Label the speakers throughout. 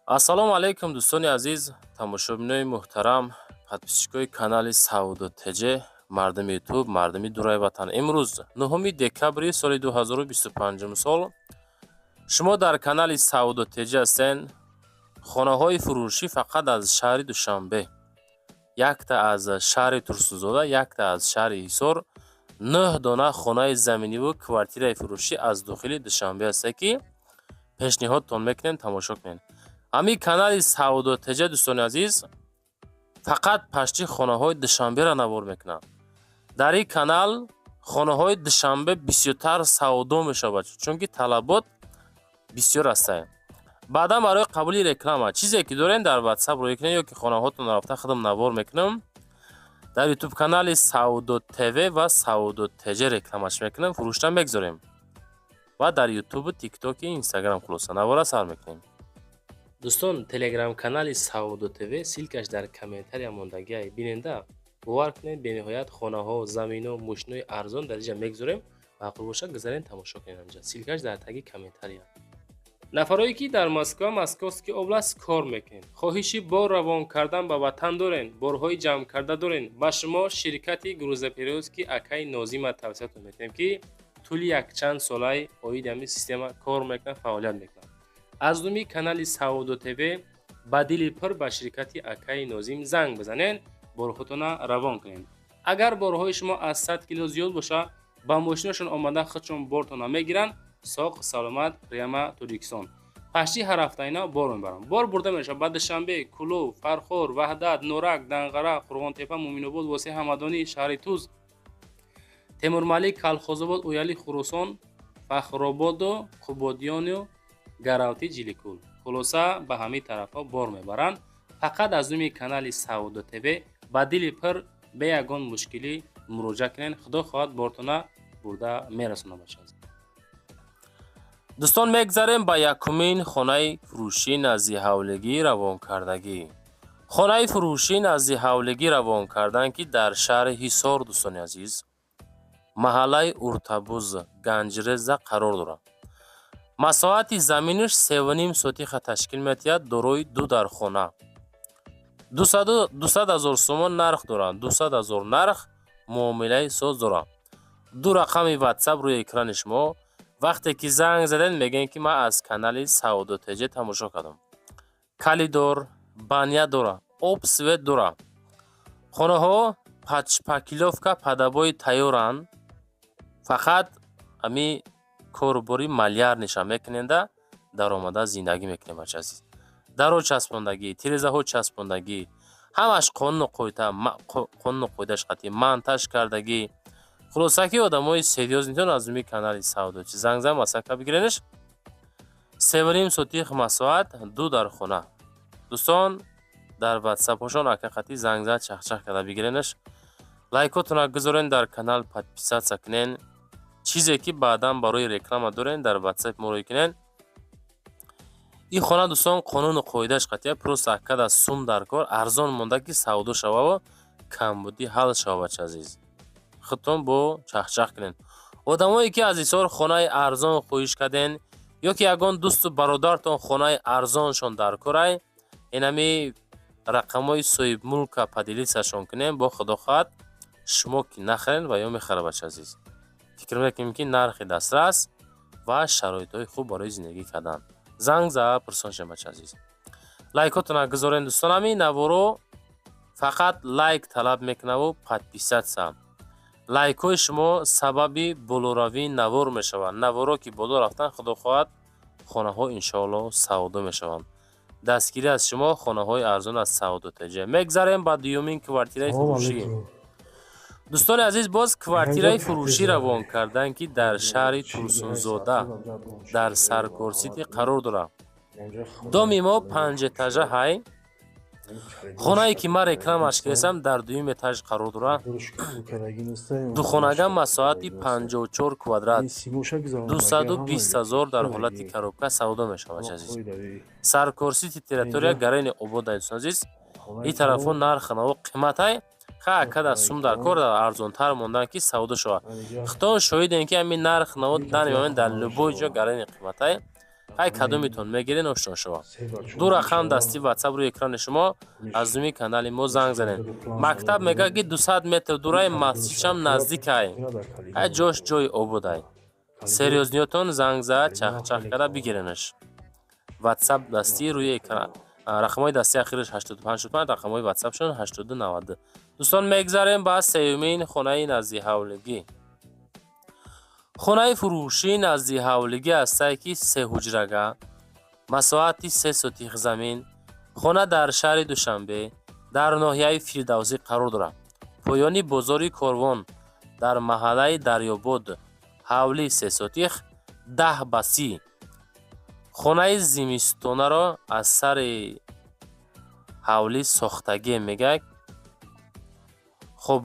Speaker 1: Ассалому алайкум, дӯстони азиз, тамошобинои муҳтарам, подписчикои канали Савдо ТЖ, мардуми Ютуб, мардуми дураи ватан. Имрӯз 9 декабри соли 2025 сол, шумо дар канали Савдо ТЖ ҳастен. Хонаҳои фурӯшӣ фақат аз шаҳри Душанбе, якта аз шаҳри Турсунзода, якта аз шаҳри Ҳисор, нӯҳ дона хонаи заминиву квартираи фурӯшӣ аз дохили Душанбе ҳасте, ки пешниҳодтон мекунем, тамошо кунед. Ҳамин канали Савдо ТЖ, дӯстони азиз, фақат пашти хонаҳои Душанберо навор мекунад. Дар ин канал хонаҳои Душанбе бисёртар савдо мешавад, чунки талабот бисёр ҳастанд. Баъдан барои қабули реклама чизе ки дорем, дар Ватсап рӯй кунед ё ки хонаҳотон рафта худам навор мекунам. Дар Ютуб канали Савдо ТВ ва Савдо ТЖ рекламаш мекунам, фурӯшта мегзорем ва дар Ютубу Тиктоки, Инстаграм. Хулоса, навора сар мекунем. Дӯстон, Телеграм-канали Савдо ТВ, ссылкаш дар комментария мондагиай, биненда. Бовар кунед, бениҳоят хонаҳо, замино, мошинои арзон дар инҷа мегзорем. Маъқул бошад, гузарен, тамошо кунед. Анҷа ссылкаш дар таги комментария. Нафарое ки дар Москва, Московский область кор мекунед, хоҳиши бор равон кардан ба ватан дорен, борҳои ҷамъкарда дорен, ба шумо ширкати грузоперевозки акаи Нозима тавсиятон метиҳем, ки тӯли якчанд солаи оиди ҳамин система кор мекунад, фаъолият мекунад. Аз номи канали Савдо ТВ ба дили пур ба ширкати акаи Нозим занг бизанед, борҳотона равон кунед. Агар борҳои шумо аз 100 кило зиёд бошад, ба мошинашон омада, худшон бортона мегиранд, соқ саломат прямо Тоҷикистон. Пашти ҳар ҳафта ина бор мебаранд. Бор бурда мешавад ба Душанбе, Кӯлоб, Фархор, Ваҳдат, Норак, Данғара, Қурғонтепа, Муъминобод, Восеъ, Ҳамадонӣ, шаҳри Туз, Темурмалик, Калхозобод, Ояли, Хуросон, Фахрободу Қубодиёну Гаравти, Ҷиликул. Хулоса, ба ҳамин тарафҳо бор мебаранд. Фақат аз номи канали Савдо ТВ ба дили пур, бе ягон мушкилӣ муроҷиат кунед. Худо хоҳад, бортона бурда мерасонад, бача. Дӯстон, мегзарем ба якумин хонаи фурӯшӣ назди ҳавлигӣ равонкардагӣ. Хонаи фурӯшӣ назди ҳавлигӣ равон кардан, ки дар шаҳри Ҳисор, дӯстони азиз, маҳаллаи Уртабуз, Ганҷреза қарор дорад. Масоҳати заминаш 3,5 сотиха ташкил медиҳад, дорои ду дархона. 200 000 сомон нарх доранд, 200 000 нарх, муомилаи соз доранд. Ду рақами Ватсап рӯи экрани шумо. Вақте ки занг задед, мегӯем, ки ман аз канали Савдо ТЖ тамошо кардам. Коридор, баня дорад, об, свет дорад. Хонаҳо под шпаклёвка, под обои тайёранд, фақат ҳами корубори малярныйша мекуненда, даромада зиндагӣ мекунем. Бача азиз, даро часпондагӣ, тирезаҳо часпондагӣ, ҳамаш қонуну қоидааш қатъӣ, монтаж кардагӣ. Хулоса, ки одамои серьёзныйтон аз номи канали Савдо чи занг зан, масака бигиренаш. 3,5 сотих масоҳат, ду дархона. Дӯстон, дар Ватсапҳошон ака қатъӣ занг зад, чахчах карда бигиренаш. Лайкотона гузорен, дар канал подписаться кунен. Чизе ки баъдан барои реклама дорен, дар Ватсап мо рӯй кунен. Ин хона, дӯстон, қонуну қоидааш қатъия, просто акада сум дар кор, арзон монда, ки савдо шававу камбудӣ ҳал шава. Бача азиз, худтон бо чахчах кунед. Одамое ки аз Ҳисор хонаи арзон хоҳиш карден ё ки ягон дӯсту бародартон хонаи арзоншон дар корай, инами рақамҳои соҳибмулка поделиться-шон кунем. Бо худо хоҳад, шумо ки нахарен ва ё мехара. Бача азиз, фикр мекунем, ки нархи дастрас ва шароитҳои хуб барои зиндагӣ кардан. Занг за, пурсон шем. Бача азиз, лайкотона гузорен. Дӯстон, ҳамин наворо фақат лайк талаб мекунаву подписаться. Лайкҳои шумо сабаби болоравии навор мешаванд. Наворо ки боло рафтан, худо хоҳад, хонаҳо иншоалло савдо мешаванд. Дастгирӣ аз шумо, хонаҳои арзон аз Савдо ТЖ. Мегзарем ба дуюмин квартираи фурӯшӣ. Дӯстони азиз, боз квартираи фурӯшӣ равон карданд, ки дар шаҳри Турсунзода, дар Саркорсити қарор дорад. Доми мо панҷэтажа ҳай. Хонае ки ман рекламаш кардам, дар дуюм этаж қарор дорад. Духонага, масоҳати 54 квадрат, 220 000 дар ҳолати коробка савдо мешавад. Азиз, Саркорсити, территория Гарени Обод. Дӯстон азиз, ин тарафҳо нархи наво қиматай. Ха, када сум дар кор, арзонтар мондан, ки савдо шавад. Худтон шоҳидем, ки ҳамин нарх наво данный момент дар любой ҷо гарани қиматай. Ҳай, кадомитон мегирен, ошно шава. Ду рақам дасти ватсап рӯи экрани шумо, аз думи канали мо занг занед. Мактаб мега, ки 200 метр дурай, масҷидшам наздикай. Ҳай, ҷош ҷои ободай. Серьёзный ётон занг зад, чахчах карда бигиренаш. Ватсап дастӣ рӯи экран, рақамҳои дастии ахираш 85, рақамҳои ватсапшон 8292. Дӯстон, мегзарем ба сеюмин хонаи наздиҳавлигӣ. Хонаи фурӯшӣ наздиҳавлигӣ ҳастае, ки сеҳуҷрага, масоҳати 3 сотих замин. Хона дар шаҳри Душанбе, дар ноҳияи Фирдавсӣ қарор дорад, поёни бозори Корвон, дар маҳаллаи Дарёбод. Ҳавлӣ 3 сотих, 10 ба 30. Хонаи зимистонаро аз сари ҳавлӣ сохтагӣ мегӯяд. Хуб,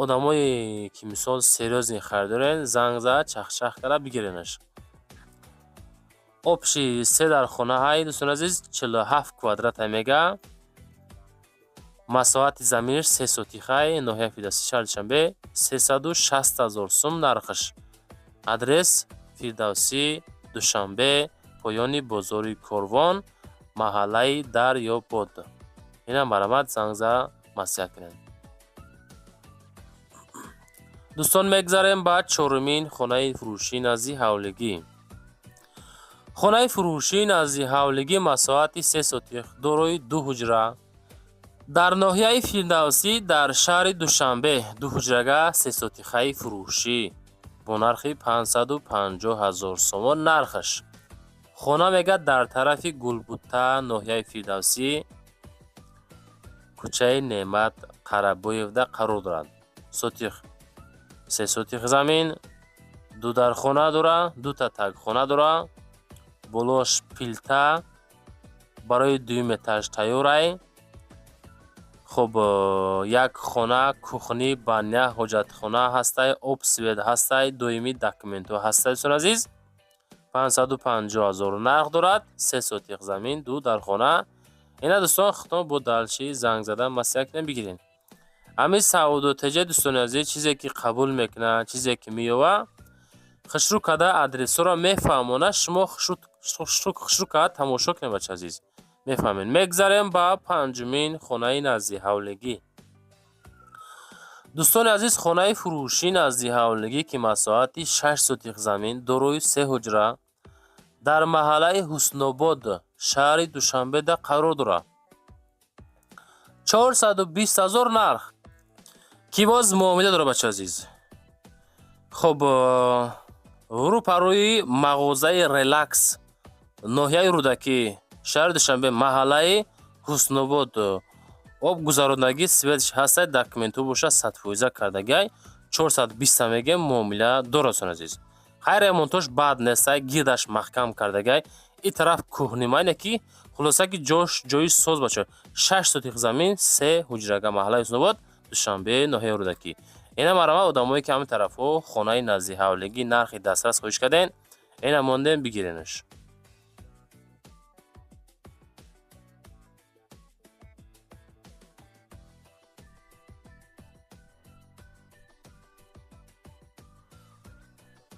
Speaker 1: одамое ки, мисол, серьёзный харидорен, занг зад, чахчах карда бигиренаш. Общий се дар хонаҳай, дӯстони азиз, 47 квадрата мега масоҳати заминаш, 3 сотихай, ноҳияи Фирдавсӣ, шаҳри Душанбе, 360 000 сум нархаш. Адрес: Фирдавсӣ, Душанбе, поёни бозори Корвон, маҳаллаи Дарёбод. Инам баромад, занг зада маслиҳат кунед. Дӯстон, мегзарем ба чорумин хонаи фурӯшӣ назди ҳавлигӣ. Хонаи фурӯшӣ назди ҳавлигӣ, масоҳати 3 сотих, дорои ду ҳуҷра, дар ноҳияи Фирдавсӣ, дар шаҳри Душанбе, дуҳуҷрага, сесотихаи фурӯшӣ бо нархи 550 ҳазор сомон нархаш. Хона мегӯяд, дар тарафи Гулбута, ноҳияи Фирдавсӣ, кӯчаи Неъмат Қарабоевда қарор дорад. Сотих, 3 сотих замин, ду дархона дора, дута тагхона дора, болош плита, барои дуюм этаж тайёрай. Хуб, як хона, кухня, баня, ҳоҷатхона ҳастай, об, свет ҳастай, доимӣ документҳо ҳастай. Дӯстони азиз, 550 000 нарх дорад, 3 сотих замин, ду дархона. Ина, дӯстон, худтон бо дальше занг зада маслиҳат кунед, бигиред. Ҳамин Савдо ТЖ, дӯстони азиз, чизе ки қабул мекунад, чизе ки меёва, хушрӯ карда адресҳоро мефаҳмонад. Шумо хушрӯ карда тамошо кунед, бача азиз, мефаҳмед. Мегзарем ба панҷумин хонаи наздиҳавлигӣ. Дӯстони азиз, хонаи фурӯшӣ наздиҳавлигӣ, ки масоҳати 6 сотих замин, дорои се ҳуҷра, дар маҳаллаи Ҳуснобод, шаҳри Душанбеда қарор дорад. 420 000 нарх, ки боз муомила дорад, бача азиз. Хуб, рӯпарӯи мағозаи Релакс, ноҳияи Рӯдакӣ, шаҳри Душанбе, маҳаллаи Ҳуснобод. Об гузарондагӣ, свет ш ҳастай, документҳо бошад, 100% кардагиай. 420-та мегем, муомила дорад, дӯстони азиз. Хайр, ремонтош бад нестай, гирдаш маҳкам кардагиай. Ин тараф кухня майне, ки хулоса, ки ҷош ҷои соз, бача. 6 сотих замин, се ҳуҷрага, маҳаллаи Ҳуснобод, Душанбе, ноҳияи Рӯдакӣ. Ина марама, одамое ки ҳамин тарафҳо хонаи наздиҳавлигӣ, нархи дастрас хоҳиш кардем, ина мондем, бигиренаш.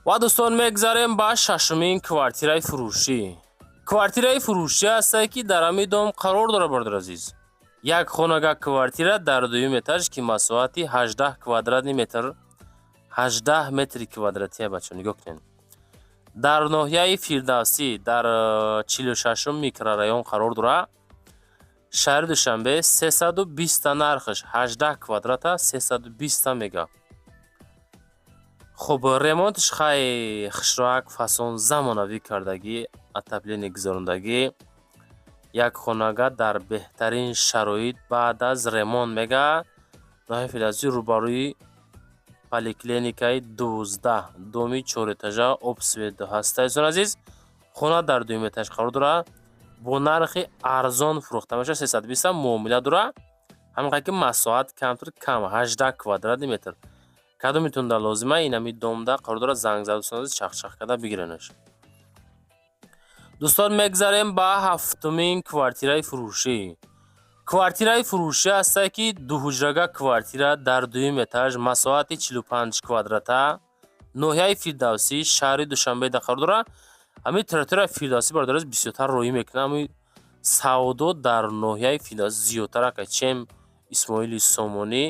Speaker 1: Ва, дӯстон, мегзарем ба шашумин квартираи фурӯшӣ. Квартираи фурӯшӣ ҳастае, ки дар ҳамин дом қарор дорад, бародари азиз. Як хонага квартира дар дуюм этаж, ки масоҳати 18 квадратный метр, 18 метри квадратия. Бача, нигоҳ кунед, дар ноҳияи Фирдавсӣ, дар 46-ум микрорайон қарор дорад, шаҳри Душанбе, 320-та нархаш, 18 квадрата, 320-та мега. Хуб, ремонтш хай хушроак, фасон, замонавӣ кардагӣ, отопление гузарондагӣ. Як хонага дар беҳтарин шароит баъд аз ремонт мега. Ноҳияи Фирдавсӣ, рӯбарӯи поликлиникаи 12, доми чорэтажа, об, свет ҳаста. Дӯстони азиз, хона дар дуюм этаж қарор дорад, бо нархи арзон фурӯхта мешавад, 320, муомила дорад. Ҳамин қадр ки масоҳат камтар кам, 18 квадратный метр. Кадомитон дар лозима, инами домда қарор дорад, занг зада, дӯстони азиз, чахчах карда бигиренаш. Дӯстон, мегзарем ба ҳафтумин квартираи фурӯшӣ. Квартираи фурӯшӣ ҳастае, ки дуҳуҷрага квартира дар дуюм этаж, масоҳати 45 квадрата, ноҳияи Фирдавсӣ, шаҳри Душанбеда қарор дорад. Ҳамин территорияи Фирдавсӣ, бародари азиз, бисёртар роӣ мекунад. Ҳамин савдо дар ноҳияи Фирдавсӣ зиёдтарак, чем Исмоили Сомонӣ.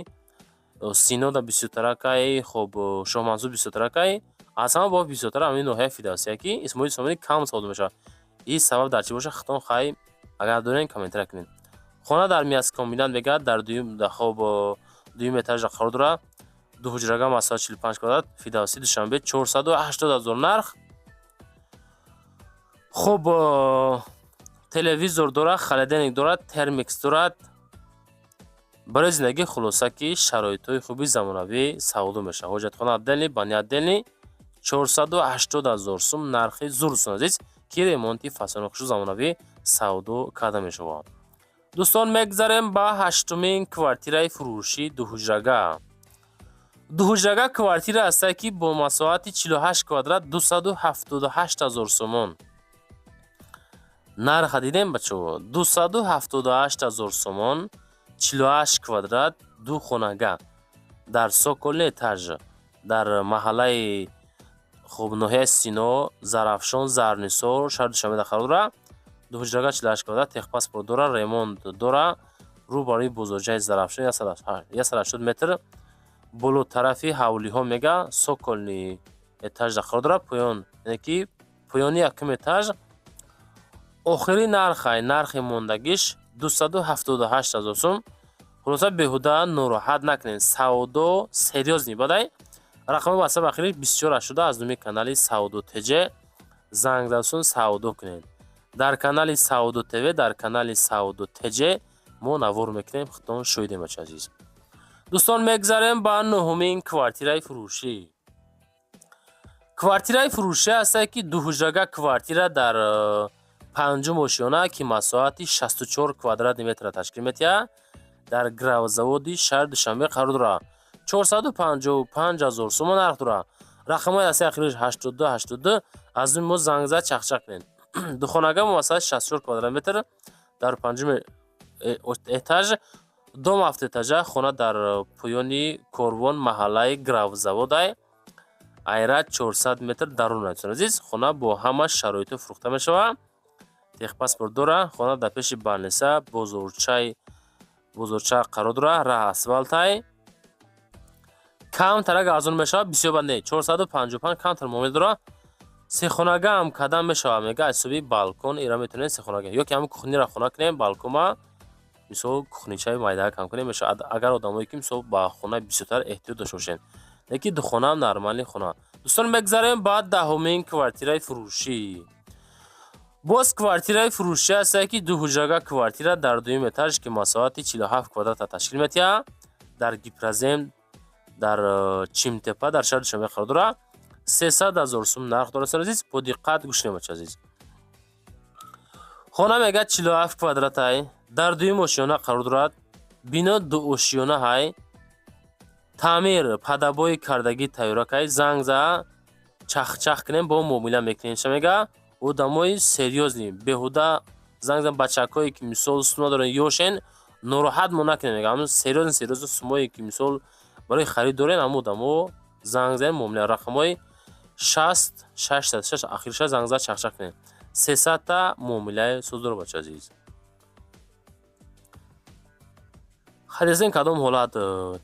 Speaker 1: Синода бисёртаракай, хоб, Шоҳмансур бисёртаракай. Аз ҳама бо бисёртар ҳамин ноҳияи Фирдавсия, ки Исмоили Сомонӣ кам савдо мешавад. Ин сабаб дар чӣ бошад, худтон хай агар дорем, комментария кунед. Хона дар мясокомбинат мегӯяд, дар дуюм, хоб, дуюм этажа қарор дорад. Ду ҳуҷрага, масоҳат 45 квадрат, Фирдавсӣ, Душанбе, 480 000 нарх. Хуб, телевизор дорад, холодильник дорад, термикс дорад. Барои зиндагӣ, хулоса, ки шароитҳои хуби замонавӣ савдо мешавад. Ҳоҷатхона отдельный, баня отдельный, 480 000 сум нархи зур, дӯстон азиз, ки ремонти фасони хушу замонавӣ савдо карда мешавад. Дӯстон, мегзарем ба ҳаштумин квартираи фурӯшӣ, дуҳуҷрага. Дуҳуҷрага квартира ҳастад, ки бо масоҳати 48 квадрат, 278 000 сомон нарха. Дидем, бачаҳо, 278 000 сомон, 48 квадрат, ду хонага дар цокольный этаж, дар маҳаллаи, хуб, ноҳияи Сино, Зарафшон, Зарнисор, шаҳри Душанбе қарор дорад. Дуҳуҷрага, 48 квадрат, техпаспорт дорад, ремонт дорад. Рӯ барои бозорчаи Зарафшон 180 метр боло тарафи ҳавлиҳо мега, цокольный этажда қарор дорад, поён, яъне ки поёни якум этаж. Охири нархай, нархи мондагиш 278 000 сум. Хулоса, беҳуда нороҳат накунед, савдо серьёзный бадай. Рақами ватсап ахири 2480, аз номи канали Савдо ТЖ занг задасун, савдо кунед. Дар канали Савдо ТВ, дар канали Савдо ТЖ мо навор мекунем, худтон шоҳидем, бача азиз. Дӯстон, мегзарем ба нуҳумин квартираи фурӯшӣ. Квартираи фурӯшӣ ҳастад, ки дуҳуҷрага квартира дар панҷум ошёна, ки масоҳати 64 квадратный метрро ташкил медиҳад, дар Гравзаводи шаҳри Душанбе қарор дорад. 455 ҳазор сомон нарх дорад. Рақамҳои дастаи ахириш 82 82, аз мо занг зад, чахчах кунед. Духонага масоҳати 64 квадрат метр дар панҷум этаж, дом ҳафтэтажа, хона дар поёни корвон, маҳаллаи Гравзаводай, айра 400 метр дарун. Дӯстони азиз, хона бо ҳама шароитҳо фурӯхта мешавад, техпаспорт дорад. Хона дар пеши больница, бозорча қарор дорад, раҳ асфалтай. Камтарак арзон мешавад, бисёр бад не, 455 камтар муомила дорад. Сехонагаам кадам мешавад, мега, аз ҳисоби балкон ира метавонем сехонага ё ки ҳамин кухнира хона кунем, балконма мисол кухничаи майдаа кам кунем мешавад, агар одамое ки мисол ба хона бисёртар эҳтиёҷ дошта бошем. Лекин духонаам нормальный хона. Дӯстон, мегзарем ба 10-умин квартираи фурӯшӣ. Боз квартираи фурӯшӣ ҳастад, ки дуҳуҷрага квартира дар дуюм этаж, ки масоҳати 47 квадратро ташкил медиҳад, дар Гипрозем, дар Чимтепа, дар шаҳри Душанбе қарор дорад. 300 000 сум нарх дорад. Азиз, бо диққат гӯш кунед, бача азиз. Хона мегӯяд 47 квадратай, дар дуюм ошёна қарор дорад, бино дуошёна ҳай, таъмир под обои кардагӣ тайёракай. Занг за, чахчах кунем, бо муомила мекунем, ча мега, одамои серьёзный. Беҳуда занг зан, бачакҳое ки мисол сума дорен, ёшен, нороҳат мо накунем, мега. Ҳамн серьёзный, серьёзный сумое ки мисол барои харид дорен, ҳамн одамо занг занед, муомила. Рақамҳои 60 606 ахирша занг зад, чахчах кунед. 300-та муомилаи соз дора, бача азиз. Хадисен кадом ҳолат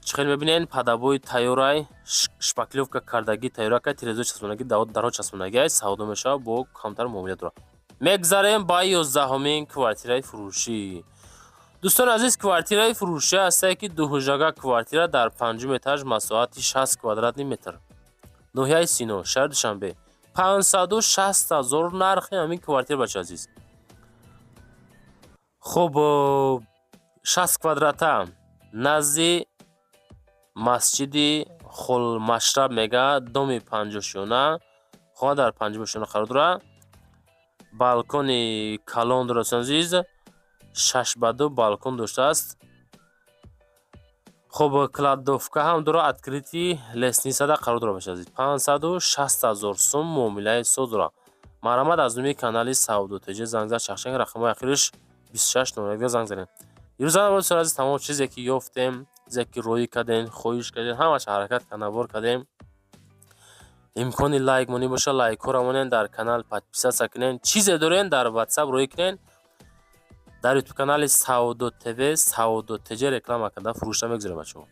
Speaker 1: чӣ хел мебинед, под обои тайёрай, шпаклёвка кардагӣ тайёракай, тирезаи часпонагӣ, дарҳо часпонагиай, савдо мешавад, бо камтар муомила дорад. Мегзарем ба 11-умин квартираи фурӯшӣ. Дӯстони азиз, квартираи фурӯшӣ ҳастае, ки дуҳуҷрага квартира дар панҷум этаж, масоҳати 60 квадратный метр, ноҳияи Сино, шаҳри Душанбе, 560 000 нархи ҳамин квартира, бача азиз. Хуб, 60 квадрата, назди масҷиди Холмашраб мега, доми панҷошёна, хона дар панҷумошёна қарор дорад. Балкони калон дорад, дӯстони азиз, 6 ба 2 балкон доштааст. Хуб, кладовка ҳам дорад, открытый лестницада қарор дорад, бача азиз. 560 000 сум муомилаи соз дорад. Марҳамат, аз номи канали Савдо ТЖ занг зад, чахчах. Рақамҳои ахириш 2601 занг занед. Ирӯза, азиз, тамом чизе ки ёфтем, чизе ки роӣ кардем, хоҳиш кардем, ҳамааш ҳаракат навор кардем. Имкони лайк монӣ боша, лайкҳоро монен, дар канал подписаться кунен. Чизе дорен, дар Ватсап рӯй кунен. Дар Ютуб канали Савдо ТВ, Савдо ТЖ реклама карда, фурӯшта мегузорем, бачаҳо.